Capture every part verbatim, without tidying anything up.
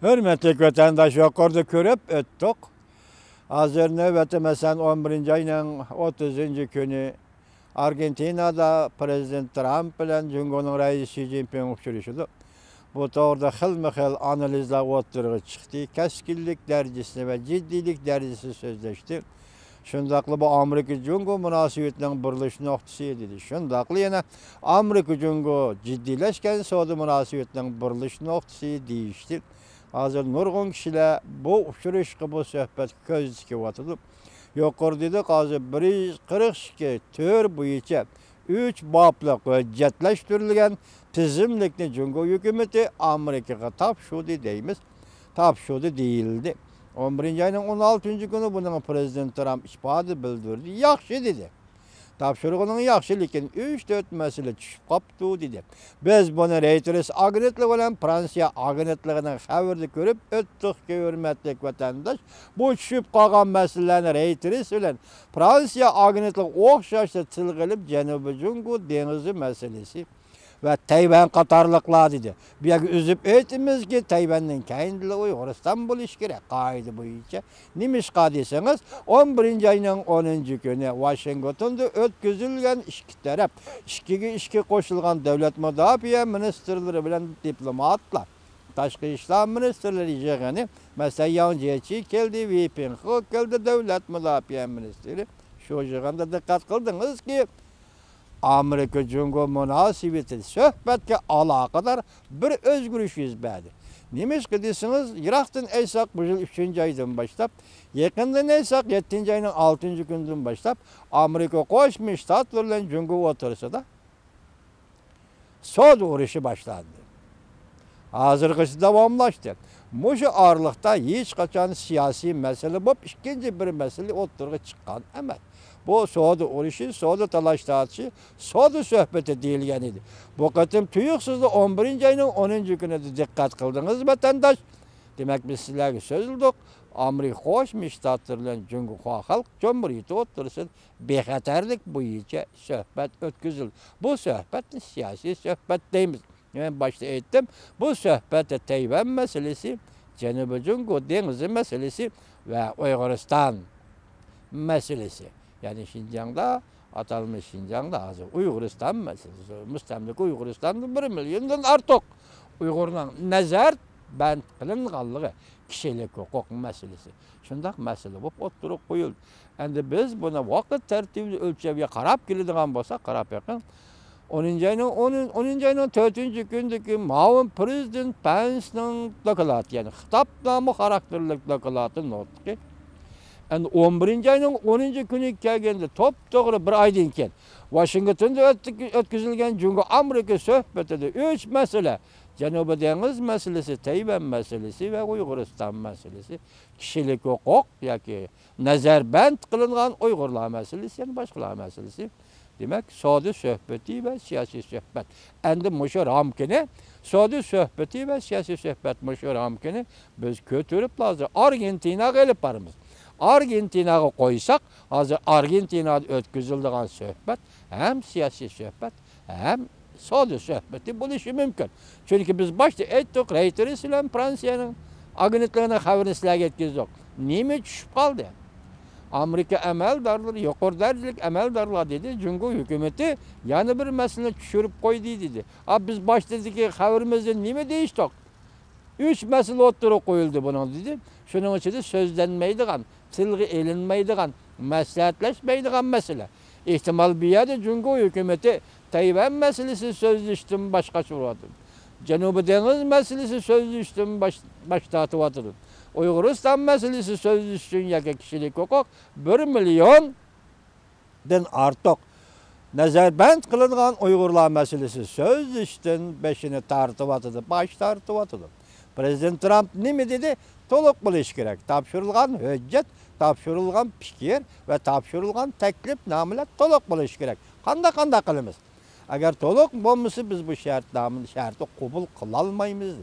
ھۆرمەتلىك ۋەتەنداش، يۇقىرىدا كۆرۈپ ئۆتتۇق. ھازىر نۆۋەتتە، مەسىلەن، ئون بىرىنچى ئاينىڭ ئوتتۇزىنچى كۈنى ئارگېنتىنادا پىرېزىدېنت ترامپ بىلەن جۇڭگونىڭ رەئىسى شى جىنپىڭ ئۇچرىشىدۇ. بۇ توغرىدا خىلمۇ خىل ئانالىزلار ئوتتۇرىغا چىقتى. كەسكىنلىك دەرىجىسىنى ۋە جىددىيلىك دەرىجىسىنى سۆزلەشتى. شۇنداقلا بۇ ئامېرىكا جۇڭگو مۇناسىۋىتىنىڭ بۇرۇلۇش نۇقتىسى دېدى. شۇنداقلا يەنە ئامېرىكا جۇڭگو جىددىيلەشكەن سودا مۇناسىۋىتىنىڭ بۇرۇلۇش نۇقتىسى دېيىشتى. ھازىر نۇرغۇن كىشىلەر بۇ ئۇچرىشىشقا، بۇ سۆھبەتكە كۆز تىكىۋاتىدۇ. يۇقىرىدا دېدۇق، ھازىر بىر يۈز قىرىق ئىككى تۈر بويىچە ئۈچ بابلىق ھۆججەتلەشتۈرۈلگەن تىزىملىكنى جۇڭگو ھۆكۈمىتى ئامېرىكىغا تاپشۇردى دەيمىز. تاپشۇردى دېيىلدى. ئون بىرىنچى ئاينىڭ ئون ئالتىنچى كۈنى بۇنىڭ پىرېزىدېنت ترامپ ئىپادە بىلدۈردى. ياخشى دېدى. تاپشۇرغىنىڭ ياخشى، لېكىن ئۈچ تۆت مەسىلە چۈشۈپ قاپتۇ دېدى. بىز بۇنى رەيتېرس ئاگېنتلىقى بىلەن فرانسىيە ئاگېنتلىقىنىڭ خەۋىرىدە كۆرۈپ ئۆتتۇقكى، ھۆرمەتلىك ۋەتەنداش، بۇ چۈشۈپ قالغان مەسىلىلەرنى رەيتېرس بىلەن فرانسىيە ئاگېنتلىقى ئوخشاشلا تىلغا ئېلىپ، جەنۇبىي جۇڭگو دېڭىزى مەسىلىسى ۋە تەيۋەن قاتارلىقلار دېدى. بۇ يەرگە ئۈزۈپ ئېيتىمىزكى، تەيۋەننىڭ كەينىدىلا ئۇيغۇرىستان بولۇشى كېرەك، قائىدە بويىچە. نېمىشقا دېسىڭىز، ئون بىرىنچى ئاينىڭ ئونىنچى كۈنى ۋاشىنگتوندا ئۆتكۈزۈلگەن ئىككى تەرەپ، ئىككىگە ئىككى قوشۇلغان دۆلەت مۇداپىئە مىنىستىرلىرى بىلەن دىپلوماتلار، تاشقى ئىشلار مىنىستىرلىرى يىغىنى، مەسىلەن، ياڭ جيېچى كەلدى، ۋېي پىڭخې كەلدى، دۆلەت مۇداپىئە مىنىستىرى. شۇ يىغىندا دىققەت قىلدىڭىزكى، ئامېرىكا جۇڭگو مۇناسىۋىتى سۆھبەتكە ئالاقىدار بىر ئۆزگىرىش يۈز بەردى. نېمىشقا دېسىڭىز، يىراقتىن ئېيتساق، بۇ يىل ئۈچىنچى ئايدىن باشلاپ، يېقىندىن ئېيتساق، يەتتىنچى ئاينىڭ ئالتىنچى كۈنىدىن باشلاپ، ئامېرىكا قوشما شتاتلىرى بىلەن جۇڭگو ئوتتۇرىسىدا سودا ئۇرۇشى باشلاندى. ھازىرغىچە داۋاملاشتى. مۇشۇ ئارىلىقتا ھېچقاچان سىياسىي مەسىلە بولۇپ، ئىككىنچى بىر مەسىلە ئوتتۇرىغا چىققان ئەمەس. بۇ سودا ئۇرۇشى، سودا تالاش-تارتىشى، سودا سۆھبىتى دېيىلگەن ئىدى. بۇ قېتىم تۇيۇقسىزلا ئون بىرىنچى ئاينىڭ ئونىنچى كۈنىدە، دىققەت قىلدىڭىز، ۋەتەنداش. دېمەك، بىز سىلەرگە سۆزلىدۇق. ئامېرىكا قوشما شتاتلىرى بىلەن جۇڭگو خەلق جۇمھۇرىيىتى ئوتتۇرىسىدا بىخەتەرلىك بويىچە سۆھبەت ئۆتكۈزۈلدى. بۇ سۆھبەتنى سىياسىي سۆھبەت دەيمىز. مەن باشتا ئېيتتىم، بۇ سۆھبەتتە تەيۋەن مەسىلىسى، جەنۇبىي جۇڭگو دېڭىزى مەسىلىسى ۋە ئۇيغۇرىستان مەسىلىسى. يەنى شىنجاڭدا، ئاتالمىش شىنجاڭدا ھازىر ئۇيغۇرىستان مەسىلىسى، مۇستەملىكە ئۇيغۇرىستاندا بىر مىليوندىن ئارتۇق ئۇيغۇرنىڭ نەزەربەند قىلىنغانلىقى، كىشىلىك ھوقۇق مەسىلىسى، شۇنداق مەسىلە بولۇپ ئوتتۇرىغا قويۇلدى. ئەمدى بىز بۇنى ۋاقىت تەرتىپىدە ئۆلچەمگە قاراپ كېلىدىغان بولساق، قاراپ بېقىڭ. ئونىنچى ئاينىڭ ئون، ئونىنچى ئاينىڭ تۆتىنچى كۈنىدىكى مۇئاۋىن پىرېزىدېنت پېنسنىڭ دوكلاتى، يەنى خىتابنامە خاراكتېرلىك دوكلاتى، نۇتقى. ئەمدى ئون بىرىنچى ئاينىڭ ئونىنچى كۈنىگە كەلگەندە، توپتوغرا بىر ئايدىن كېيىن ۋاشىنگتوندا ئۆتتى-، ئۆتكۈزۈلگەن جۇڭگو ئامېرىكا سۆھبىتىدە ئۈچ مەسىلە، جەنۇبىي دېڭىز مەسىلىسى، تەيۋەن مەسىلىسى ۋە ئۇيغۇرىستان مەسىلىسى، كىشىلىك ھوقۇق ياكى نەزەربەند قىلىنغان ئۇيغۇرلار مەسىلىسى، يەنە باشقىلار مەسىلىسى. دېمەك، سودا سۆھبىتى ۋە سىياسىي سۆھبەت. ئەمدى مۇشۇ رامكىنى، سودا سۆھبىتى ۋە سىياسىي سۆھبەت، مۇشۇ رامكىنى بىز كۆتۈرۈپ، ھازىر ئارگېنتىناغا ئېلىپ بارىمىز. ئارگېنتىناغا قويساق، ھازىر ئارگېنتىنادا ئۆتكۈزۈلىدىغان سۆھبەت ھەم سىياسىي سۆھبەت، ھەم سودا سۆھبىتى بولۇشى مۇمكىن. چۈنكى بىز باشتا ئېيتتۇق، رەيتېرس بىلەن فرانسىيەنىڭ ئاگېنتلىقىنىڭ خەۋىرىنى سىلەرگە يەتكۈزدۇق. نېمە چۈشۈپ قالدى؟ ئامېرىكا ئەمەلدارلىرى، يۇقىرى دەرىجىلىك ئەمەلدارلار دېدى، جۇڭگو ھۆكۈمىتى يەنە بىر مەسىلىنى چۈشۈرۈپ قويدى دېدى. ئا، بىز باشتىكى خەۋىرىمىزدە نېمە دېيىشتۇق؟ ئۈچ مەسىلە ئوتتۇرىغا قويۇلدى بۇنىڭ دېدى. شۇنىڭ ئىچىدە سۆزلەنمەيدىغان، تىلغا ئېلىنمايدىغان، مەسلىھەتلەشمەيدىغان مەسىلە. ئېھتىمال، بۇ يەردە جۇڭگو ھۆكۈمىتى تەيۋەن مەسىلىسى سۆزلىشىشتىن باش قاتۇرۇۋاتىدۇ. جەنۇبىي دېڭىز مەسىلىسى سۆزلىشىشتىن باش، باش تارتىۋاتىدۇ. ئۇيغۇرىستان مەسىلىسى سۆزلىشىش ئۈچۈن ياكى كىشىلىك ھوقۇق بىر مىليون دىن ئارتۇق نەزەربەند قىلىنغان ئۇيغۇرلار مەسىلىسى سۆزلىشىشتىن بېشىنى تارتىۋاتىدۇ، باش تارتىۋاتىدۇ. پىرېزىدېنت ترامپ نېمە دېدى؟ تولۇق بولۇشى كېرەك. تاپشۇرۇلغان ھۆججەت، تاپشۇرۇلغان پىكىر ۋە تاپشۇرۇلغان تەكلىپنامىلەر تولۇق بولۇشى كېرەك. قانداق، قانداق قىلىمىز؟ ئەگەر تولۇق بولمىسا، بىز بۇ شەرتنامىنى، شەرتنى قوبۇل قىلالمايمىز.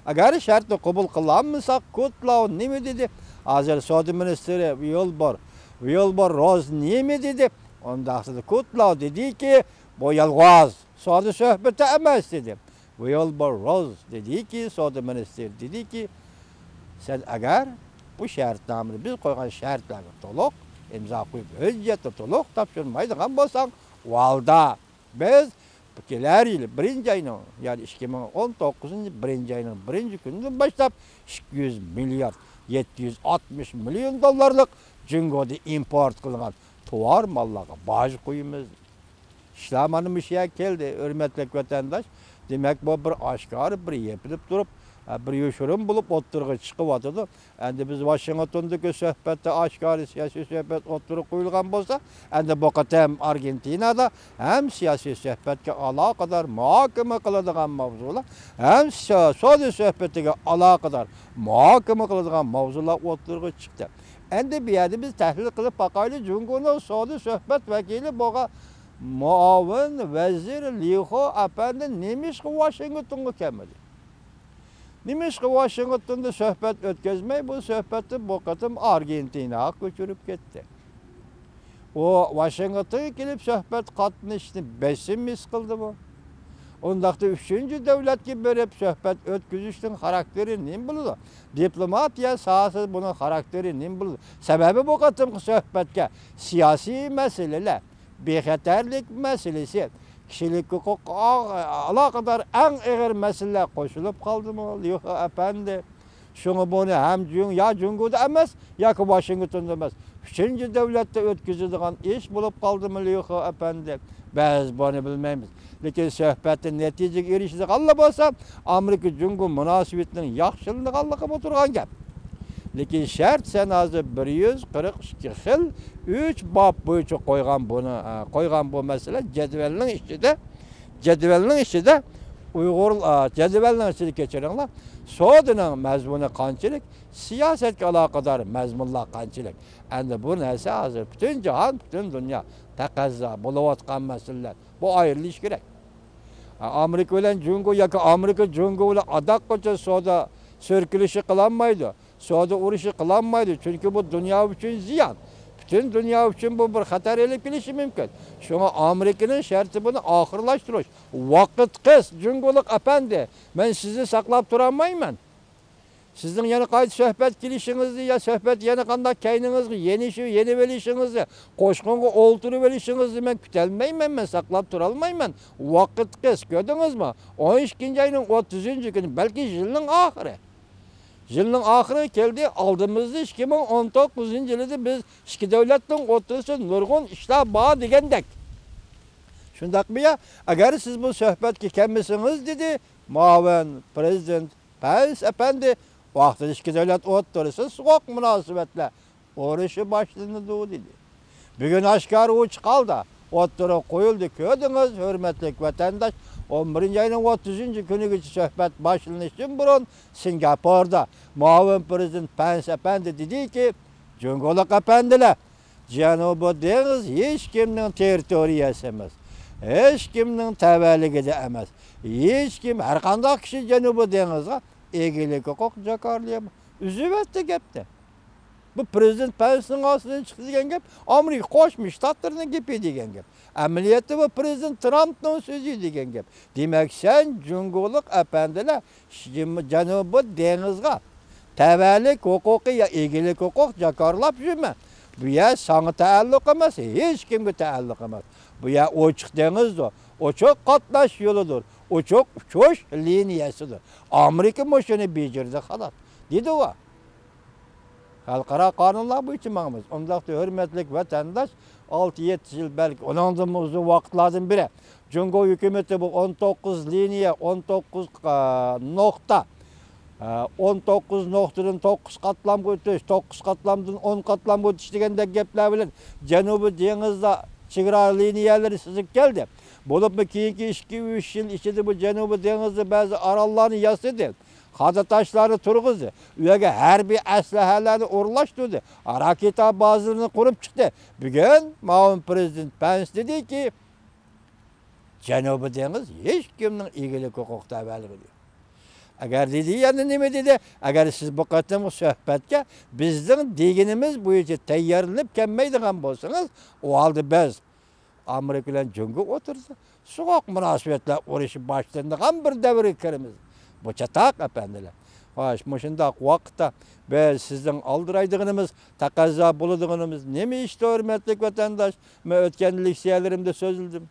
ئەگەر شەرتنى قوبۇل قىلالمىساق، كۇتلاۋ نېمە دېدى؟ ھازىر سودا مىنىستىرى ۋىلبۇر، ۋىلبۇر روز نېمە دېدى؟ ئۇنداق دېدى، كۇتلاۋ دېدىكى، بۇ يالغۇز، سودا سۆھبىتى ئەمەس دېدى. ۋىلبۇر روز دېدىكى، سودا مىنىستىرى دېدىكى، سەن ئەگەر بۇ شەرتنامىنى، بىز قويغان شەرتلەرگە تولۇق ئىمزا قويۇپ، ھۆججەتنى تولۇق تاپشۇرمايدىغان بولساڭ، ئۇ ھالدا بىز كېلەر يىلى بىرىنچى ئاينىڭ، يەنى ئىككى مىڭ ئون توققۇزىنچى بىرىنچى ئاينىڭ بىرىنچى كۈنىدىن باشلاپ ئىككى يۈز مىليارد يەتتە يۈز ئاتمىش مىليون دوللارلىق جۇڭگودىن ئىمپورت قىلىنغان تۇۋار ماللارغا باج قويىمىز. ئىشلار مانا مۇشۇ يەرگە كەلدى، ھۆرمەتلىك ۋەتەنداش. دېمەك، بۇ بىر ئاشكارا، بىر يېپىلىپ تۇرۇپ، بىر يوشۇرۇن بولۇپ ئوتتۇرىغا چىقىۋاتىدۇ. ئەمدى بىز ۋاشىنگتوندىكى سۆھبەتتە ئاشكارا سىياسىي سۆھبەت ئوتتۇرىغا قويۇلغان بولسا، ئەمدى بۇ قېتىم ئارگېنتىنادا ھەم سىياسىي سۆھبەتكە ئالاقىدار مۇھاكىمە قىلىدىغان ماۋزۇلار، ھەم سو-، سودا سۆھبىتىگە ئالاقىدار مۇھاكىمە قىلىدىغان ماۋزۇلار ئوتتۇرىغا چىقتى. ئەمدى بۇ يەردە بىز تەھلىل قىلىپ باقايلى، جۇڭگونىڭ سودا سۆھبەت ۋەكىلى بولغان مۇئاۋىن ۋەزىر لىخۇ ئەپەندى نېمىشقا ۋاشىنگتونغا كەلمىدى؟ نېمىشقا ۋاشىنگتوندا سۆھبەت ئۆتكۈزمەي، بۇ سۆھبەتنى بۇ قېتىم ئارگېنتىناغا كۆچۈرۈپ كەتتى؟ ئۇ ۋاشىنگتونغا كېلىپ سۆھبەت قاتنىشىشنى بېسىم ھېس قىلدىمۇ؟ ئۇنداقتا ئۈچىنچى دۆلەتكە بېرىپ سۆھبەت ئۆتكۈزۈشنىڭ خاراكتېرى نېمە بولىدۇ؟ دىپلوماتىيە ساھەسىدە بۇنىڭ خاراكتېرى نېمە بولىدۇ؟ سەۋەبى بۇ قېتىمقى سۆھبەتكە سىياسىي مەسىلىلەر، بىخەتەرلىك مەسىلىسى، كىشىلىك ھوقۇققا ئالاقىدار ئەڭ ئېغىر مەسىلىلەر قوشۇلۇپ قالدىمۇ، ليۇخې ئەپەندى؟ شۇڭا بۇنى ھەم جۇڭ-، يا جۇڭگودا ئەمەس، ياكى ۋاشىنگتوندا ئەمەس، ئۈچىنچى دۆلەتتە ئۆتكۈزىدىغان ئىش بولۇپ قالدىمۇ، ليۇخې ئەپەندى؟ بىز بۇنى بىلمەيمىز. لېكىن سۆھبەتتە نەتىجىگە ئېرىشىدىغانلا بولسا، ئامېرىكا جۇڭگو مۇناسىۋىتىنىڭ ياخشىلىنىدىغانلىقى بۇ تۇرغان گەپ. لېكىن شەرت سەن ھازىر بىر يۈز قىرىق ئىككى خىل ئۈچ باب بويىچە قويغان بۇنى، ئە، قويغان بۇ مەسىلە جەدۋەلنىڭ ئىچىدە، جەدۋەلنىڭ ئىچىدە ئۇيغۇر، ئە، جەدۋەلنىڭ ئىچىدە، كەچۈرۈڭلار، سودىنىڭ مەزمۇنى قانچىلىك، سىياسەتكە ئالاقىدار مەزمۇنلار قانچىلىك. ئەمدى بۇ نەرسە ھازىر پۈتۈن جاھان، پۈتۈن دۇنيا تەقەززا بولۇۋاتقان مەسىلىلەر. بۇ ئايرىلىشى كېرەك. ئامېرىكا بىلەن جۇڭگو ياكى ئامېرىكا جۇڭگو بىلەن ئاداققىچە سودا سۈركىلىشى قىلالمايدۇ. سودا ئۇرۇشى قىلالمايدۇ. چۈنكى بۇ دۇنيا ئۈچۈن زىيان. پۈتۈن دۇنيا ئۈچۈن بۇ بىر خەتەر ئېلىپ كېلىشى مۇمكىن. شۇڭا ئامېرىكىنىڭ شەرتى بۇنى ئاخىرلاشتۇرۇش. ۋاقىت قىس، جۇڭگولۇق ئەپەندى. مەن سىزنى ساقلاپ تۇرالمايمەن. سىزنىڭ يەنە قايتا سۆھبەت كېلىشىڭىزنى يا سۆھبەت يەنە قانداق كەينىڭىزگە يېنىشىپ، يېنىۋېلىشىڭىزنى، قوشقىنغا ئولتۇرۇۋېلىشىڭىزنى مەن كۈتەلمەيمەن، مەن ساقلاپ تۇرالمايمەن. ۋاقىت قىس، كۆردىڭىزمۇ؟ ئون ئىككىنچى ئاينىڭ ئوتتۇزىنچى كۈنى، بەلكى يىلنىڭ ئاخىرى. يىلنىڭ ئاخىرى كەلدى، ئالدىمىزدا ئىككى مىڭ ئون توققۇزىنچى يىلىدا بىز ئىككى دۆلەتنىڭ ئوتتۇرىسىدا نۇرغۇن ئىشلار بار دېگەندەك. شۇنداقمۇ يا؟ ئەگەر سىز بۇ سۆھبەتكە كەلمىسىڭىز، دېدى مۇئاۋىن پرېزىدېنت پەنس ئەپەندى، ۋاقتىدا ئىككى دۆلەت ئوتتۇرىسىدا سوغۇق مۇناسىۋەتلەر ئۇرۇشى باشلىنىدۇ، دېدى. بۈگۈن ئاشكارا ئوچۇق ھالدا ئوتتۇرىغا قويۇلدى. كۆردىڭىز، ھۆرمەتلىك ۋەتەنداش، ئون بىرىنچى ئاينىڭ ئوتتۇزىنچى كۈنىگىچە سۆھبەت باشلىنىشتىن بۇرۇن سىنگاپوردا مۇئاۋىن پرېزىدېنت پەنس ئەپەندى دېدىكى، جۇڭگولۇق ئەپەندىلەر، جەنۇبىي دېڭىز ھېچكىمنىڭ تېررىتورىيەسى ئەمەس، ھېچكىمنىڭ تەۋەلىكىدە ئەمەس. ھېچكىم، ھەرقانداق كىشى جەنۇبىي دېڭىزغا ئىگىلىك ھوقۇق جاكارلىيالمايدۇ. ئۈزۈۋەتتى گەپنى. بۇ پرېزىدېنت پەنسنىڭ ئاغزىدىن چىقتى دېگەن گەپ، ئامېرىكا قوشما شتاتلىرىنىڭ گېپى دېگەن گەپ. ئەمەلىيەتتە بۇ پرېزىدېنت ترامپنىڭ سۆزى دېگەن گەپ. دېمەك، سەن جۇڭگولۇق ئەپەندىلەر، جەنۇبىي دېڭىزغا تەۋەلىك ھوقۇقى يا ئىگىلىك ھوقۇق جاكارلاپ يۈرمە. بۇ يەر ساڭا تەئەللۇق ئەمەس، ھېچكىمگە تەئەللۇق ئەمەس. بۇ يەر ئوچۇق دېڭىزدۇر، ئوچۇق قاتناش يولىدۇر، ئوچۇق ئۇچۇش لىنىيەسىدۇر. ئامېرىكا مۇشۇنى بېجىرىدۇ، خالاس، دېدى ئۇ. خەلقئارا قانۇنلار بويىچە ماڭىمىز. ئۇنداقتا، ھۆرمەتلىك ۋەتەنداش، ئالتە يەتتە يىل، بەلكى ئۇنىڭدىنمۇ ئۇزۇن ۋاقىتلاردىن بېرى جۇڭگو ھۆكۈمىتى بۇ ئون توققۇز لىنىيە، ئون توققۇز، ئا، نۇقتا، ئا، ئون توققۇز نۇقتىدىن توققۇز قاتلامغا ئۆتۈش، توققۇز قاتلامدىن ئون قاتلامغا ئۆتۈش دېگەندەك گەپلەر بىلەن جەنۇبىي دېڭىزدا چېگرا لىنىيەلىرى سىزىپ كەلدى. بولۇپمۇ كېيىنكى ئىككى، ئۈچ يىل ئىچىدە بۇ جەنۇبىي دېڭىزدا بەزى ئاراللارنى ياسىدى. خادا تاشلارنى تۇرغۇزدى. ئۇ يەرگە ھەربىي ئەسلىھەلەرنى ئورۇنلاشتۇردى. راكېتا بازىلىرىنى قۇرۇپ چىقتى. بۈگۈن مۇئاۋىن پرېزىدېنت پەنس دېدىكى، جەنۇبىي دېڭىز ھېچكىمنىڭ ئىگىلىك ھوقۇقى تەۋەلىكىدە. ئەگەر دېدى، يەنە نېمە دېدى؟ ئەگەر سىز بۇ قېتىمقى سۆھبەتكە بىزنىڭ دېگىنىمىز بويىچە تەييارلىنىپ كەلمەيدىغان بولسىڭىز، ئۇ ھالدا بىز ئامېرىكا بىلەن جۇڭگو ئوتتۇرىسىدا سوغۇق مۇناسىۋەتلەر ئۇرۇشى باشلىنىدىغان بىر دەۋرگە كىرىمىز. بۇ چاتاق، ئەپەندىلەر. خوش، مۇشۇنداق ۋاقىتتا بىز سىزنىڭ ئالدىرايدىغىنىمىز، تەقەززا بولىدىغىنىمىز نېمە ئىشتا، ھۆرمەتلىك ۋەتەنداش؟ مەن ئۆتكەن لېكسىيەلىرىمدە سۆزلىدىم.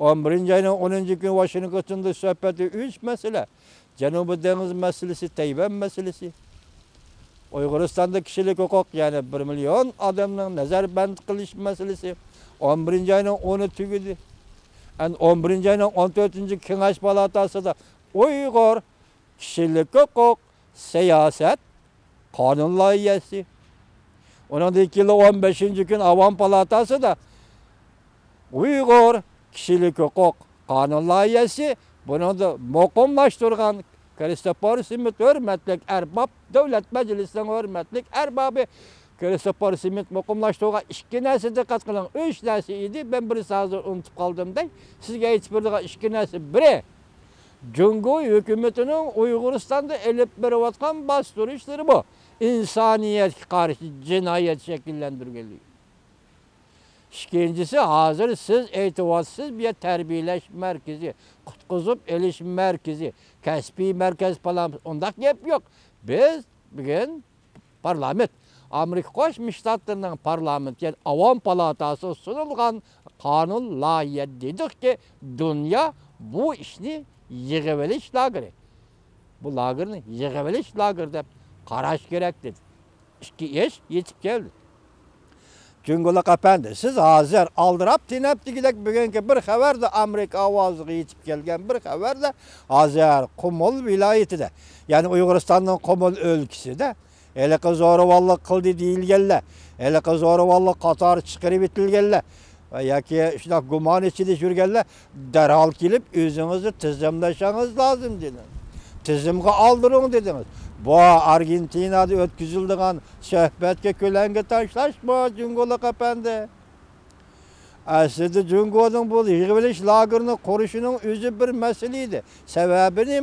ئون بىرىنچى ئاينىڭ ئونىنچى كۈنى ۋاشىنگتوندا سۆھبەتتە ئۈچ مەسىلە. جەنۇبىي دېڭىز مەسىلىسى، تەيۋەن مەسىلىسى. ئۇيغۇرىستاندا كىشىلىك ھوقۇق، يەنى بىر مىليون ئادەمنىڭ نەزەربەند قىلىش مەسىلىسى. ئون بىرىنچى ئاينىڭ ئونى تۈگىدى. ئەنە ئون بىرىنچى ئاينىڭ ئون تۆتىنچى كېڭەش پالاتاسىدا ئۇيغۇر كىشىلىك ھوقۇق، سىياسەت، قانۇن لايىھەسى. ئۇنىڭدىن كېيىن ئون بەشىنچى كۈن ئاۋام پالاتاسىدا ئۇيغۇر كىشىلىك ھوقۇق قانۇن لايىھەسى، بۇنىڭدا مۇقىملاشتۇرغان كرىستوفور سمىت ھۆرمەتلىك ئەرباب، دۆلەت مەجلىسىنىڭ ھۆرمەتلىك ئەربابى كرىستوفور سمىت مۇقىملاشتۇرغان ئىككى نەرسە، دىققەت قىلىڭ، ئۈچ نەرسە ئىدى، مەن بىرسى ھازىر ئۇنتۇپ قالدىم دەي. سىزگە ئېيتىپ بېرىدىغان ئىككى نەرسە، بىرى، جۇڭگو ھۆكۈمىتىنىڭ ئۇيغۇرىستاندا ئېلىپ بېرىۋاتقان باستۇرۇشلىرى بۇ. ئىنسانىيەتكە قارشى جىنايەت شەكىللەندۈرگەنلىكى. ئىككىنچىسى، ھازىر سىز ئېيتىۋاتىسىز، بۇ يەر تەربىيەلەش مەركىزى، قۇتقۇزۇپ ئېلىش مەركىزى، كەسپىي مەركەز پالان، ئۇنداق گەپ يوق. بىز بۈگۈن پارلامېنت، ئامېرىكا قوشما شتاتلىرىنىڭ پارلامېنتى، يەنى ئاۋام پالاتاسىغا سۇنۇلغان قانۇن لايىھە دېدۇقكى، دۇنيا بۇ ئىشنى يىغىۋېلىش لاگېرى. بۇ لاگېرنى يىغىۋېلىش لاگېرى دەپ قاراش كېرەك دېدى. ئىككى ئىش يېتىپ كەلدى. جۇڭگولۇق ئەپەندى، سىز ھازىر ئالدىراپ تېنەپ دېگۈدەك بۈگۈنكى بىر خەۋەردە، ئامېرىكا ئاۋازىغا يېتىپ كەلگەن بىر خەۋەردە، ھازىر قۇمۇل ۋىلايىتىدە، يەنى ئۇيغۇرىستاننىڭ قۇمۇل ئۆلكىسىدە ھېلىقى زورىۋاللىق قىلدى دېيىلگەنلەر، ھېلىقى زورىۋاللىق قاتارى چىقىرىۋېتىلگەنلەر ۋە ياكى شۇنداق گۇمان ئىچىدە يۈرگەنلەر دەرھال كېلىپ ئۆزىڭىزنى تىزىملىشىڭىز لازىم دېدىم. تىزىمغا ئالدۇرۇڭ دېدىڭىز. بۇ ئارگېنتىنادا ئۆتكۈزۈلىدىغان سۆھبەتكە كۆلەڭگە تاشلاشمۇ، جۇڭگولۇق ئەپەندى؟ ئەسلىدە جۇڭگونىڭ بۇ يىغىۋېلىش لاگېرىنى قۇرۇشىنىڭ ئۆزى بىر مەسىلە ئىدى. سەۋەبى نېمە؟